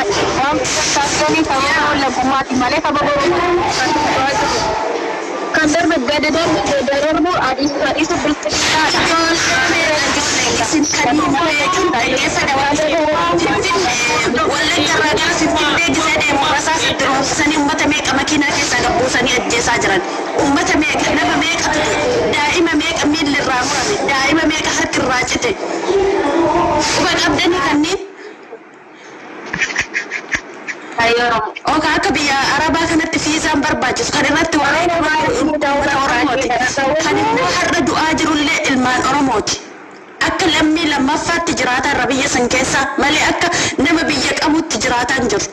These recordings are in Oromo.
Waan taasisanii sababa wallagummaati malee sababa Oromummaa kan du'aa jiru. Kan darbe gadi darbe darbu adiisu bilxiginnaadha. Ijoollee meeqa ijoollee isin kan jechuun dhaggeeffadha waan Finfinnee Wallagga irraa gara Finfinnee gisee deemu rasaasa itti roobsanii uummata meeqa makiinaa keessaa gad buusanii ajjeesaa jiran. Uummata meeqa nama meeqatu du'e daa'ima meeqa miilli irraa murame daa'ima meeqa harki irraa cite. Quba qabdanii kanneen Oka akka biyya Arabaa kanatti fiizaan barbaachisu kan irratti wareegamaa jiru uummata Oromooti. Kan immoo har'a du'aa jirullee ilmaan Oromooti. Akka lammii lammaffaatti jiraataa irra biyya san keessa malee akka nama biyya qabuutti jiraataa hin jiru.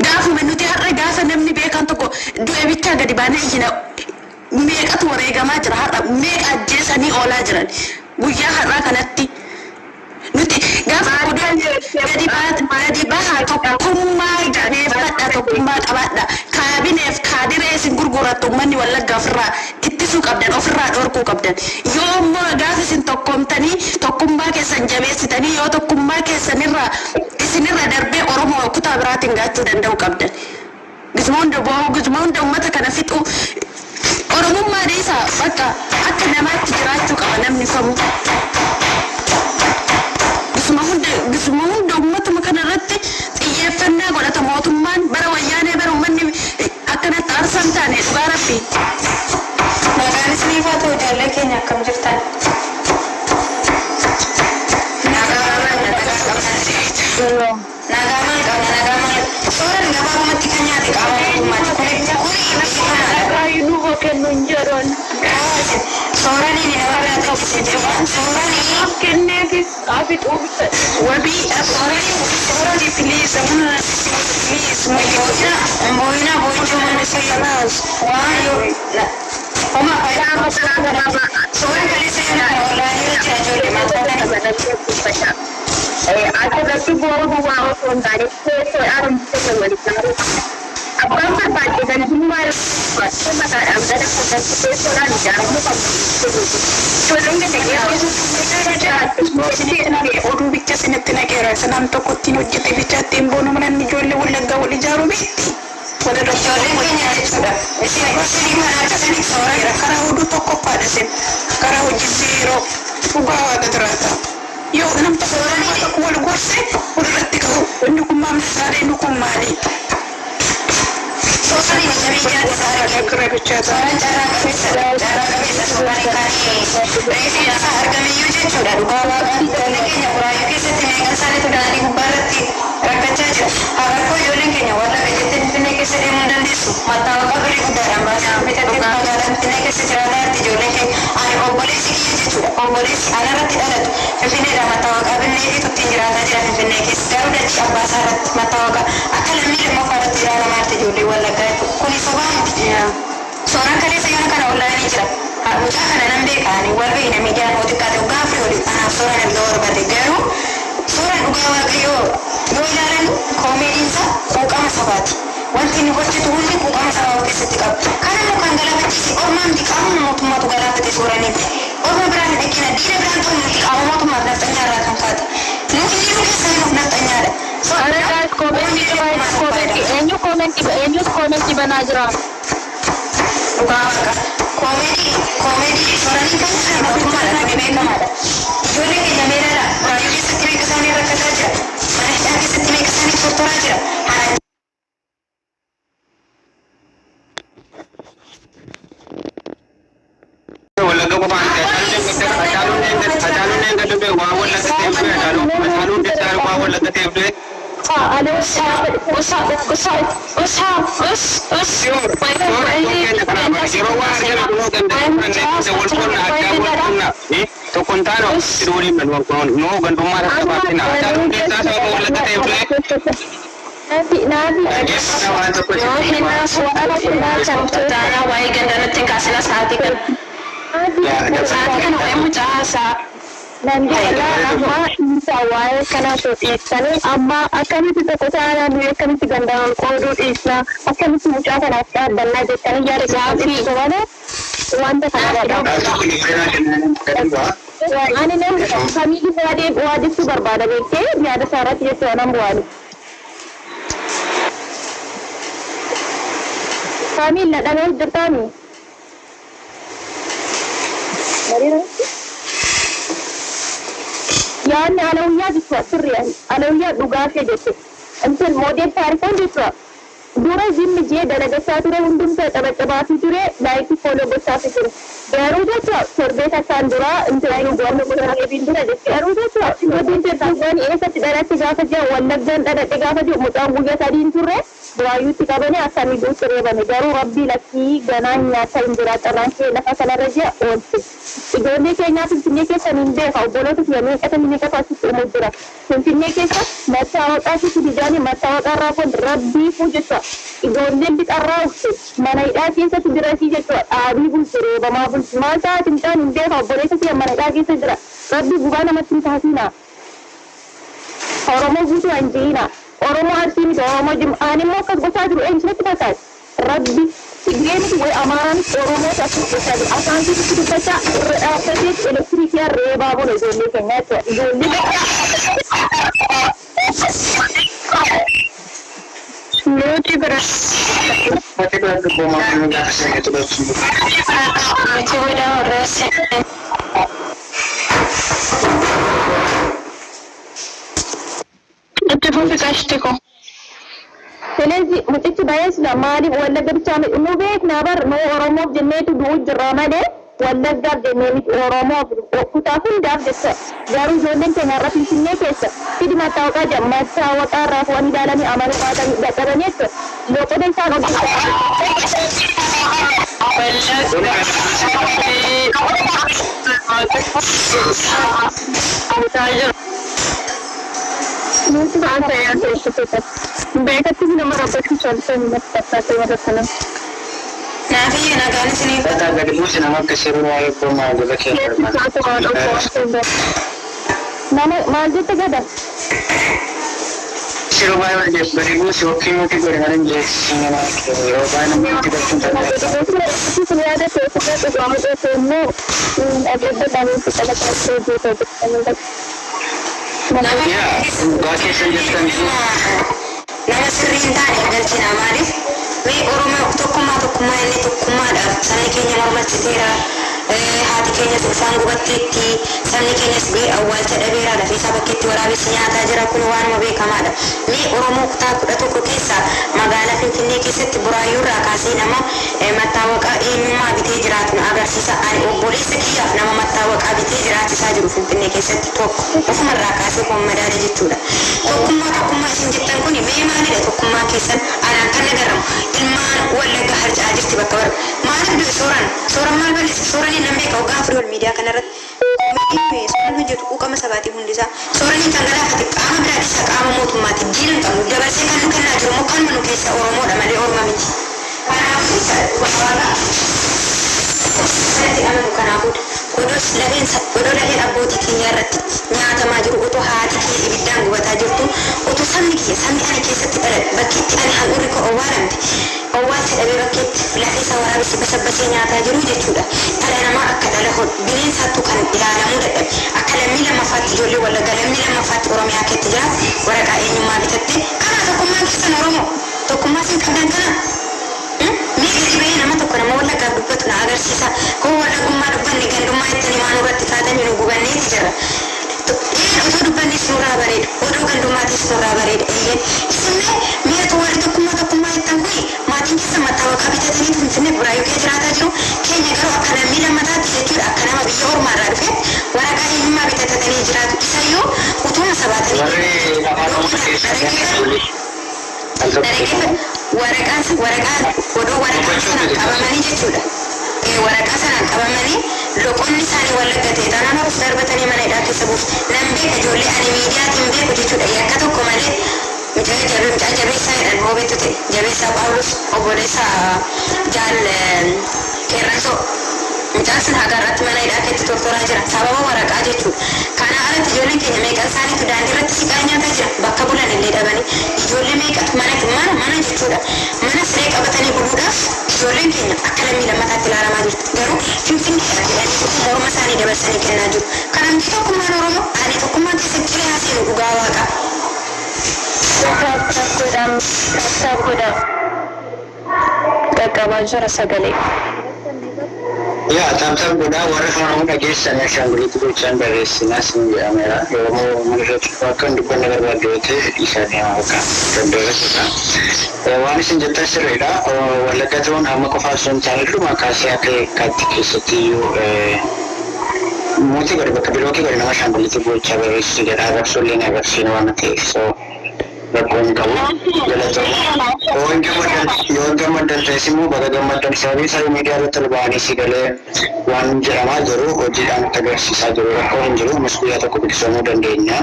Gaafuma nuti har'a gaafa namni beekaan tokko du'e bichaa gadi baanee iyyina meeqatu wareegamaa jira har'a meeqa ajjeesanii oolaa jiran guyyaa har'aa kanatti. Nuti gaafa oduun gadi gadi baha tokkummaa jabeeffadha tokkummaa qabaadha kaabineef kaadiree isin gurgurattu ummanni Wallaggaa ofirraa ittisuu qabdan ofirraa dhorkuu qabdan yoo immoo gaafa isin tokkoomtanii tokkummaa keessan jabeessitanii yoo tokkummaa keessanirraa isinirra darbee Oromoo kutaa biraatiin gaachuu danda'uu qabdan. Gizuma hunda boo'uu gizuma hunda ummata kana fixuu Oromummaa dhiisaa bakka akka namaatti jiraachuu qaba namni kamuu. Gizuma hunda gizuma hunda ummatuma kana irratti xiyyeeffannaa godhata mootummaan bara wayyaanee bara ummanni akkanatti aarsaa hin taane dhugaa rabbii. Nagaan isiniif haa ta'u ijoollee keenya akkam jirtan? Nagaa qabna nagaa qabna. Nagaa maal qabna nagaa maal Sooran gabaabumatti kan nyaate qaama mootummaati kuni kuni beekamaadha. Nagaa nuuf kennu hin jedhan. Sooraniin nama biraa takkise jira. Sooranii Naaf kenneefis haa fixuuf fedhe. Wabii sooranii Sorry please amana please boo'ina boo'ina boo'ichuu manni waan yoo homa Qaama karaa gabaabaa. Suuraan kaleessa yana kana wallaahi irra jira ijoollee maal taatanii. Asirratti bu'aa duwwaa osoo hin taane keessoodhaan hojjetan walitti galu. Abbaan barbaade gandummaa irratti mataadhaan gara fuuldratti keessoodhaan ijaaramuu qabu. Ijoolleen ganda Oduu bicha isinitti naqeera. Isa nam tokko ittiin hojjete bicha ittiin boonu mananni ijoollee Wallaggaa wal ijaaru beekti. Wal irratti Ijoolleen keenya jechuudha. Isin isin kan argatanii sooraan karaa oduu tokkoffaadha isin. Karaa hojii zeeroo dhugaa waaqa jiraata. Yoo nam tokko nama tokko wal gorse walirratti ka'u inni kun maal misaalee inni kun maali? Sooraan ija miidiyaa isaa arge. Gara bichaa ta'a. Sooraan carraa qabeessadha. Carraa qabeessa sooraan kan reeffi isaa argameyyuu jechuudha. Dhugaa waaqaan ijoolleen keenya Buraayyuu keessatti meeqan isaaniitu daandii gubbaa irratti rakkachaa jira. Har'akkoo ijoolleen keenya warra jettee Finfinnee keessa deemuu hin dandeessu. Mattaawaqaa birrii guddaadhaan baasee bitattee magaalaa Finfinnee keessa jiraataa jirti ijoolleen keenya. Ani obboleessi kiyya jechuudha. Obboleessi anarratti dhalatu Finfinneedhaa mattaawaqaa binneefiitu ittiin jiraataa jira Finfinnee keessa. Garuu dachii abbaa isaa irratti mattaawaqaa akka lammii lammaffaa irratti ilaalamaa jirti ijoollee Wallaggaa jechuudha. Kuni sobaa miti. Sooraan kaleessa yoona kana onlaayinii jira. Mucaa kana nan beeka ani wal beekna miidiyaan hoo xiqqaate waggaa afurii olii anaaf sooraan erga wal barre garuu sooraan dhugaa waaqayyoo yoo ilaalan koomeediin isaa quuqama sabaati. Wanti inni hojjetu hundi quuqama sabaa of keessatti qaba. Kana immoo kan galaafachiise ormaa miti qaamuma mootummaatu galaafate sooraniin. Orma biraan hin dhaqina diina biraan ta'u miti qaama mootummaaf nafxanyaa irraa kan kaate. Nu inni nu keessa jiruuf nafxanyaadha. Ara guys, koomentii cufaa, koomentii eenyu, koomentii eenyutu koomentii banaa jira? Dhugaa waaqa. Koomeedii koomeedii sooraniin kan kana mootummaadha kuni beekamaadha. Ijoollee keenya mee ilaalaa Buraayyuu keessatti meeqa isaanii rakkataa jira. Mana hidhaa keessatti meeqa isaanii tortoraa jira. Haran Wallagga qofaan Hacaaluun eeggadhu du'e waan Wallagga ta'eef du'e Hacaaluun Hundeessaa waan Wallagga ta'eef du'e. Siyoor soora keenya kanaaf yeroo waa argame kunoo ganda wal qonna addaa wal qonna tokko hin taane ofitti waliin noo gandummaa tattafaafina Hacaaluun Hundeessaa sababa Wallagga ta'eef du'e. Naafi naafi. Dhaggeeffadhaa waan tokko Yoo isin hin taanaa waa'ee ganda natti hin kaasina sa'aatii kana. Sa'aatii kana waa'ee mucaa haasaa. Amma isaa waa'ee kanaa osoo dhiyeessanii amma akkamitti tokko taanaa nuyi akkamitti gandaan ol qooduu dhiisna akkamitti mucaa kanaaf dhaabbannaa jettanii yaada keessan ibsu malee wanta kana barbaada. Ani namni kamiyyuu waa jechuu barbaada beektee yaada isaa irratti jechuudha nan bu'aani. Kaamiil na dhaga'u jirtaami? Yaanni alawiyyaa jechuudha sirri alawiyyaa dhugaa kee jette. Intin moodel taarikoon jechuudha. Dura zimmi jee dalagachaa ture hundumtuu cabacabaafii ture like follow gochaafii ture. Garuu jechuudha torbee takkaan dura interview goonu deebiin dura jechuudha. Garuu jechuudha interview gooni eessatti dhalatte gaafa jiru, Wallaggaan dhaladhe gaafa jiru, mucaan guyyaa 3 hin turre Buraayyuutti qabanii akka miidhuutti reebame. Garuu Rabbii lakkii ganaan nyaata hin jira, carraan kee lafa kanarra ji'a oolte. Ijoollee keenyaa Finfinnee keessa niin beeka, obboloota kiyya meeqatu meeqatu achitti dhumuu jira. Finfinnee keessa mattaawaqaa sitti didaanii mattaawaqaa irraa kun Rabbiifuu jechuudha. Ijoolleen lixarraa ufte mana hidhaa keessatti dirasii jechuudha. Dhaabii bulti, reebamaa bulti. Maal taati mucaan hin beeka, obboleessa kiyya mana hidhaa keessa jira. Rabbi gubaa namatti hin taasiinaa. Oromoo guutuu hin ji'inaa. Oromoo Arsii miti, Oromoo Jimma. Ani immoo akkas gochaa jiru eenyu isinitti fakkaate? Rabbi Tigree miti way Amaaraa miti, Oromootu akkas gochaa jira. Afaan keetitti dubbachaa irra dhaabbateeti elektiriikii reebaa bula ijoollee keenya jechuudha. Ijoollee Nuti bira. Nuti bira warra Itti fufi, qashti ko. ስለዚህ mucichi baay'eesudha. Maaliif Wallagga bichaa miti nu beekna bar, nu Oromoof jenneetu du'u jirra malee Wallaggaaf jennee miti, Oromoof kutaa hundaaf jecha. Garuu ijoolleen keenya irra Finfinnee keessa fidi mattaawaqaa jedha, mattaawaqaa irraa fu'anii ilaalanii amanuu baatanii dadhabanii jechuudha. Loqoda isaan hojjechaa. Nuti haasa'aa keessatti beekatti nama rabbachuu caalchee natti fakkaate warra kana. Naafiyye, nagaan isiniif Gadi buusi nama akka sirrii waa'ee koomaa gola Keessi isaatu waan obbo waan Nama maal jette gada? Sirrii waa'ee gadi buusi yookiin nuti godhi malee jeessi nama yeroo baay'ee namni itti galchuun danda'u. Kun yaada keessatti dhugamu dheesse immoo dhaggeeffata dhabuutti qabatee hojii hojjetamudha. Yaa dhugaa keessa jirtan. Nama sirrii hin taane hin galchina. Maaliif mee Oromoo tokkummaa tokkummaa inni tokkummaadhaaf sabni keenya mormachiteera, haati keenya ulfaan gubatteetti, sabni keenyas du'ee awwaalcha dhabeera, lafee isaa bakkeetti waraabessi nyaataa jira. Kun waanuma beekamaadha. Mee Oromoo kutaa 11 keessa magaalaa Finfinnee keessatti Buraayyuurraa kaasee nama mattaawaqaa eenyummaa bitee jiraatu na agarsiisa. Ani obboleessa kiyyaaf nama mattaawaqaa bitee jiraachisaa jiru Finfinnee keessatti tokko ofumarraa kaasee kun madaala jechuudha. Tokkummaa tokkummaa isin jettan kun mee maalidha tokkummaa keessan? Anaan kan nagaramu ilmaan Wallagga harca'aa jirti bakka bara. Maaliif du'e Sooran? Sooran maal balleesse? Sooraniin nan beeka waggaa 4 ol miidiyaa kanarratti. Koomedii Sooran hojjetu quuqama sabaatiif hundisaa. Sooraniin kan galaafate qaama biraa dhiisaa, qaama mootummaati. Diina hin qabnu. Dabarsee kan nu kennaa jiru immoo kanuma nu keessa Oromoodha malee Orma miti. Kanaafuu jecha dhugaa kanatti amanu kanaafuu odoo lafeen odoo lafeen abbootii keenyaa irratti nyaatamaa jiru, otoo haati kiyya ibiddaan gubataa jirtu, otoo sabni kiyya, sabni ani keessatti dhaladhe, bakkeetti ani handhuurri koo owwaalamte owwaalcha dhabee bakkeetti lafee isaa waraabessi basabbasee nyaataa jiru jechuudha. Dhala namaa akka dhala bineensaattuu kan ilaalamuu dadhabe, akka lammii lammaffaatti ijoollee Wallaggaa lammii lammaffaatti Oromiyaa keetti jiraatu waraqaa eenyummaa bitatte kana tokkummaan keessan Oromoo tokkummaa isin qabdan kana. Mee gadi bahee nama tokko nama Wallaggaaf dubbatu na agarsiisa. Koo Wallaggummaa dubbanne gandummaa jettanii waan nurratti kaatanii nu gubanneeti jirra. Een otoo dubbannis nurraa bareeda. Odoo gandummaatiis nurraa bareeda. Eeyyeen. Isin mee mi'atu warri tokkummaa tokkummaa jettan kuni maatiin keessa mattaawaqaa bitatanii Finfinnee Buraayyuu kee jiraataa jiru. Keenya garuu akka lammii lammataatti jechuudha, akka nama biyya ormaarraa dhufeetti waraqaa eenyummaa bitatatanii jiraatu. Isayyuu utuma sabaatanii Warri afaan Oromoo keessa waraqaan waraqaa odoo waraqaa sanaan qabamanii jechuudha. Waraqaa sanaan qabamanii loqonni isaanii Wallagga ta'e taanaan of darbatanii mana hidhaa keessa buusu. Nan beeka, ijoollee ani miidiyaatiin beeku jechuudha. Yakka tokko malee mucaa jabe mucaa Jabeessaa jedhan hoobetu ta'e, Jabeessaa Paawulos, obboleessa jaal Qeerransoo. Mucaan sun haga irratti mana hidhaa keetti tortoraa jira. Sababa waraqaa jechuudha. Kana alatti ijoolleen keenya meeqan isaaniitu daandii irratti siqaa nyaataa jira. Bakka bulan illee dhabanii. Ijoollee meeqatu mana mana mana jechuudha. Mana siree qabatanii buluudhaaf ijoolleen keenya akka lammii lammataatti ilaalamaa jirti. Garuu Finfinneedha jedhanii morma isaanii dabarsanii kennaa jiru. Kana miti tokkummaan Oromoo? Ani tokkummaan keessa ciree haseenu dhugaa Waaqa. Tap tap godhaa, tap tap godhaa. Qaqqabaa jira sagalee. Yaa tap tap godhaa warra afaan Oromoo dhageessan ashaangulliitti gochaan barreessinaa sin jedhameera. Oromoo mana irratti akka hin dubbanne barbaadde yoo ta'e dhiisaa deemaa bakka daddarreessuudha. Waan isin jettan sirriidha. Wallagga ta'uun amma qofaa osoo hin taane durumaa kaasee akka yakkaatti keessatti iyyuu muutii godhe bakka bilookii godhe nama ashaangulliitti gochaa barreessitu jedha. Arrabsoollee ni agarsiinu waan ta'eef. So rakkoo hin qabu. Galatooma. Yoo hin gammaddan yoo hin gammaddan ta'es immoo baga gammaddan sababii isaa miidiyaa irratti ol ba'anii si galee waan jedhamaa jiru hojiidhaan nutti agarsiisaa jiru rakkoo hin jiru nus guyyaa tokko bilisoomuu dandeenya.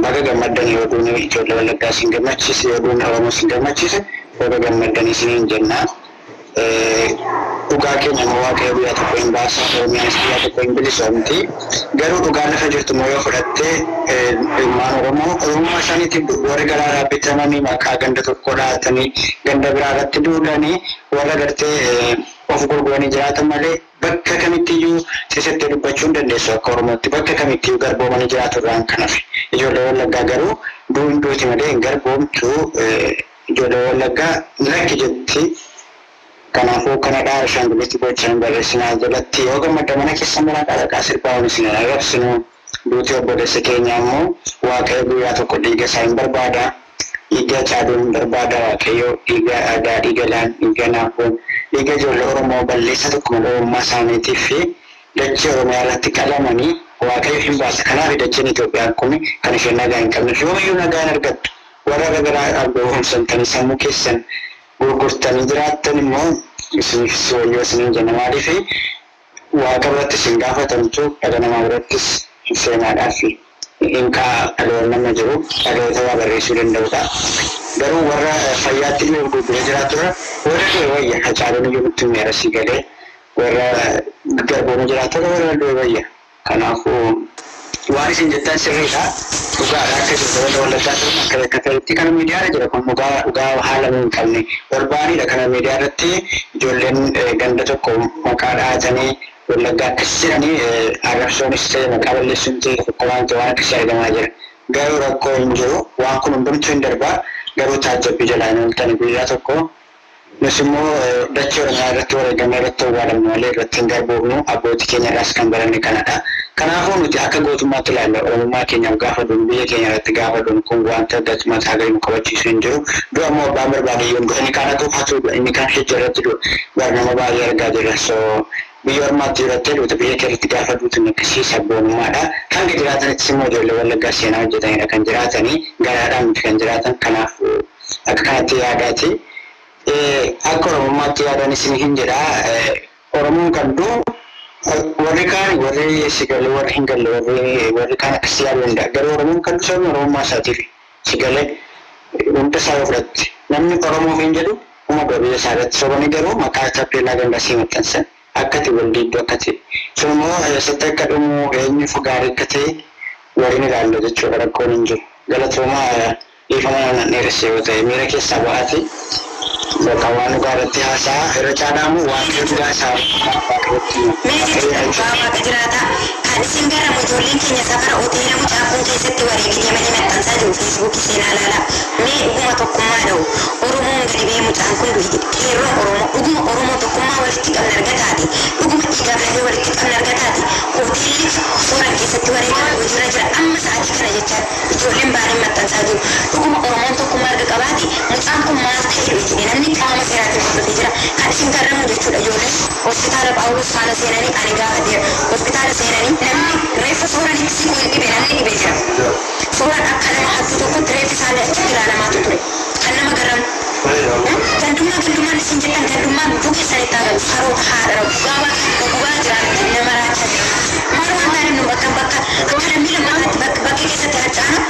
Baga gammaddan yoo duuni ijoollee Wallaggaa isin gammachiise yoo duuni Oromoo isin gammachiise baga gammaddan isiniin jenna. Dhugaa keenya immoo Waaqayyo guyyaa tokko hin baasa, Oromiyaanis guyyaa tokko hin bilisoomti. Garuu dhugaa lafa jirtu immoo yoo fudhatte ilmaan Oromoo Oromummaa isaaniitiif warri garaa bitamanii maqaa ganda tokkoo dhahatanii ganda biraa irratti duulanii warra gartee of gurguranii jiraatan malee bakka kamittiyyuu cisettee dubbachuu hin dandeessu akka Oromootti bakka kamittiyyuu garboomanii jiraatu irraan kan hafe. Ijoollee Wallaggaa garuu duun duuti malee hin garboomtu ijoollee Wallaggaa lakki jetti. Kanaafuu kanadha ashaangulitti gocha hin barreessinaa jalatti yoo gammadda mana keessan maraa dhaqaa sirbaa waan isin hin arrabsinu duuti obboleessa keenyaa immoo Waaqayyo guyyaa tokko dhiiga isaa hin barbaada dhiiga Hacaaluu hin barbaada Waaqayyo dhiiga Daadhii Galaan dhiiga Naafoon dhiiga ijoollee Oromoo balleessaa tokko malee Oromummaa isaaniitiif fi dachee Oromiyaa irratti qalamanii Waaqayyo hin baasa kanaaf dacheen Itoophiyaan kun kan isheen nagaa hin qabne yoomiyyuu nagaa hin argattu warra garaa gowwoomsantanii sammuu keessan gurgurtanii jiraattan immoo isiniif si wayyoo isiniin jenna maaliif waaqa biratti isin gaafatamtu dhala namaa birattis seenaadhaaf hin kaa'a dhaloonni amma jiru dhaloota waa barreessuu danda'udha. Garuu warra fayyaatti illee of gurguree jiraaturra warra du'e wayya Hacaaluun iyyuu nutti himeera sii galee warra garboomee jiraaturra warra du'e wayya. Kanaafuu waan isin jettan sirriidha. Dhugaadha akka ijoollee Wallaggaa ta'uun akka yakka ta'etti kana miidiyaarra jira kun dhugaa dhugaa haala hin qabne ol ba'aniidha kana miidiyaa irratti ijoolleen ganda tokko maqaa dhahatanii Wallaggaa akkas jedhanii arrabsoonis ta'e maqaa balleessuun ta'e tokko waan ta'e waan akkasii argamaa jira. Garuu rakkoo hin jiru waan kun hundumtuu hin darbaa garuu taajjabbii jalaa hin ooltani guyyaa tokko nus immoo dachee Oromiyaa irratti wareegamnee irratti owwaalamne malee irratti hin garboomnu abbootii keenya irraas kan baranne kanadha. Kanaafuu nuti akka gootummaatti ilaalla Oromummaa keenyaaf gaafa duunu biyya keenya irratti gaafa duunu kun wanta mataa gadi nu kabachiisu hin jiru. Du'a immoo abbaan barbaade iyyuu hin du'a. Inni kaan hatuuf hatuu du'a inni kaan hejja irratti du'a. Bar nama baay'ee argaa jirra. So biyya ormaatti jirattee duute biyya kee irratti gaafa duutu inni akkasii sabboonummaadha. Hanga jiraatanittis immoo ijoollee Wallaggaa seenaa hojjetanidha kan jiraatanii garaadhaan miti kan jiraatan kanaaf akka kanatti yaadaati. Akka Oromummaatti yaadan isin hin jedha. Oromoon kan du'u warri kaan warri si galee warri hin galle warri warri kaan akkasii yaaduu danda'a. Garuu Oromoon kan du'u sababni Oromummaa isaatiif si galee hunda isaa yoo fudhatte namni Oromoof hin jedhu uma du'a biyya isaa irratti sobanii garuu maqaa taappeellaa gandaa sii maxxansan akkati wal diiddu akkati sun immoo eessatti akka dhumu eenyuuf gaarii akka ta'e waliin ilaalla jechuudha rakkoon hin jiru. Galatoomaa dhiifama nan dheeresse yoo ta'e miira keessaa ba'aati bakka waan dhugaa irratti haasa'a irra caalaa immoo Waaqayyo dhugaa isaa Waaqayyotti hima. Mee Waaqayyo jechuudha dhugaa jechuudha. waaqa jiraataa kan isin garramu ijoolleen keenya safara hoteela mucaan kun keessatti wareege deemanii maxxansaa jiru Feesbuukii seenaa ilaalaa mee dhuguma tokkummaa dha'u Oromoon gadi ba'ee mucaan kun du'e jedhe qeerroon Oromoo dhuguma Oromoo tokkummaa walitti qabna erga taate dhuguma dhiigaaf lafee walitti qabna erga taate hoteelli Sooran keessatti wareegame hojiirra jira amma sa'aatii kana jechaa ijoolleen ba'anii maxxansaa jiru dhuguma Oromoon tokkummaa erga qabaate mucaan kun maal ta'e du'e jedhe namni qaama seeraatiin hordofee jira kan isin garramu jechuudha ijoolleen hospitaala Phaawulos faana seenanii ani gaafadheera hospitaala seenanii namni reeffa Sooranitti siquu hin dhibe namni dhibe jira Sooran akka nama hattuu tokkotti reeffi isaallee achitti ilaalamaatu ture kan nama garramu gandummaa gandummaan isin jettan gandummaan guutuu keessanitti haa galu saroota haadha dhugaa waaqa gubaa jira nama raachaa jira maal waan taaneef nu bakka bakka akka lammii lammataatti bakka bakkee keessatti harcaana.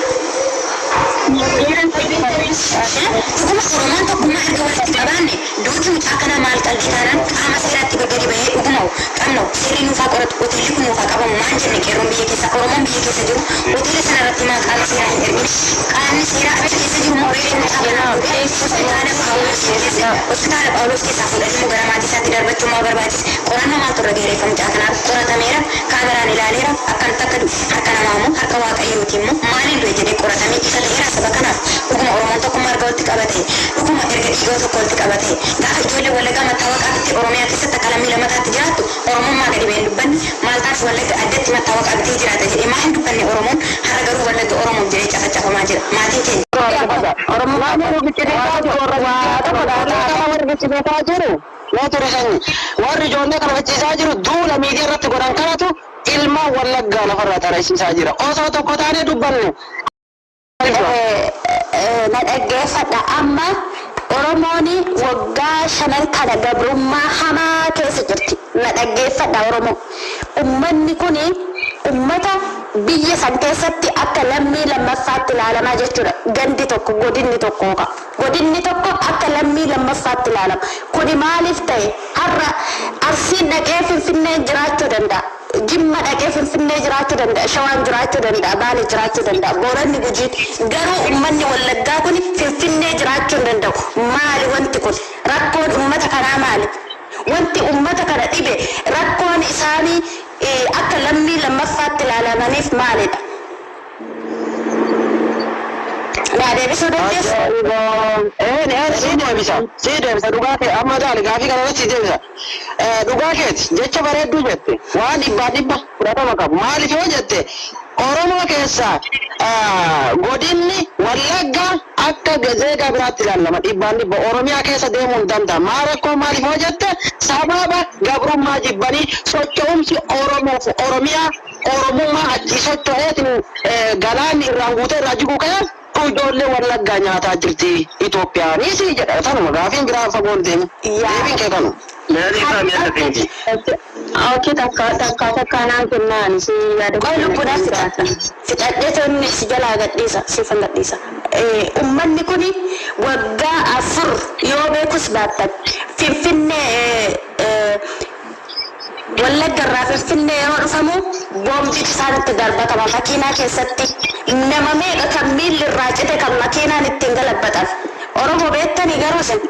Dhuguma Oromoon tokkummaa erga walitti qabaanne duuti mucaa kanaa maal qalbii taanaan qaama seeraatti gadi bahee dhuguma qabna seerri nuufaa qoratu hoteelli kun nuufaa qabamu maan jenne qeerroon biyya keessa Oromoon biyya keessa jiru hoteela sana irratti maa qaama seeraa hin ergine qaamni seeraa achi keessa jiru immoo reeffa mucaa kanaa fuudhee hospitaala Phaawulos keessa hospitaala Phaawulos keessaa fuudhanii immoo gara maatii isaatti darbachuu maa barbaachise qorannoo maaltu irra ga'e reeffa mucaa kanaa qoratameera kaameraan ilaaleera akkamitti akka du'e harka namaa immoo harka Waaqayyooti immoo maaliin du'e jedhee qoratamee ifa ta'eera saba kanaaf dhuguma Oromoon tokkummaa erga walitti qabate dhuguma erga Dhiiga tokko walitti qabatee gaafa ijoollee Wallaggaa mattaawaqaa bittee Oromiyaa keessatti akka lammii lammataatti jiraattu, Oromummaa gadi ba'een dubbanne. Maal taaf Wallagga addatti mattaawaqaa bitee jiraata jedhee maa hin dubbanne Oromoon? Har'a garuu Wallagga Oromoof jedhee cafacafamaa jira maatiin keenya. Warri ficcisiisaa jiru yoo ture sanyi warri ijoollee kana ficcisiisaa jiru, duula miidiyaa irratti godhan kanatu ilma Wallaggaa lafarraa xaraysiisaa jira. Osoo tokko taanee dubbanne. Na dhaggeeffadha. Amma Oromoon waggaa 5 kana gabrummaa hamaa keessa jirti. Na dhaggeeffadha, Oromoo. Ummanni kun ummata biyya san keessatti akka lammii lammaffaatti ilaalamaa jechuudha. Gandi tokko, godinni tokko, godinni tokko akka lammii lammaffaatti ilaalama. Kuni maaliif ta'e? Har'a Arsiin dhaqee Finfinnee jiraachuu danda'a. Jimma dhaqee Finfinnee jiraachuu danda'a. Shawaan jiraachuu danda'a. Baale jiraachuu danda'a. Booranni, Gujiin. Garuu ummanni Wallaggaa kun Finfinnee jiraachuu hin danda'u. Maali wanti kun? Rakkoon ummata kanaa maali? Wanti ummata kana dhibe, rakkoon isaanii akka lammii lammaffaatti ilaalamaniif maalidha? Naa deebisuu dandeessu? Ee, si deebisa, si deebisa. Dhugaa kee amma daali gaafii kana irratti si deebisa. Dhugaa keeti, jecha bareedduu jette, waan dhibbaa dhibba fudhatama qabu. Maaliif yoo jette, Oromoo keessaa godinni Wallaggaa akka zeegaa biraatti ilaalama. Dhibbaan dhibba Oromiyaa keessa deemuu hin danda'a. Maa rakkoo maaliif yoo jette, sababa gabrummaa jibbanii socho'umsi Oromoof Oromiyaa Oromummaa achii socho'eetiin galaanni irraan guutee irraa jiguu ka'e ijoollee Wallaggaa nyaataa jirti Itoophiyaanis jedha. Tanuma gaafiin biraa fagoon deemu. Deebiin kee kanuma. Okay, takka takka takka naan kennaan si yaada. Qoy, lubbuudhaaf fixadha. Fixadhee toonni si jalaa gadhiisa, siifan gadhiisa. Ummanni kun waggaa 4 yoo beekus baattan, Finfinnee, Wallagga irraa Finfinnee yeroo dhufamu boombiitu isaanitti darbatama makiinaa keessatti. Nama meeqa kan miilli irraa cite, kan makiinaan ittiin galabbatan. Oromoo beektanii garuu isin.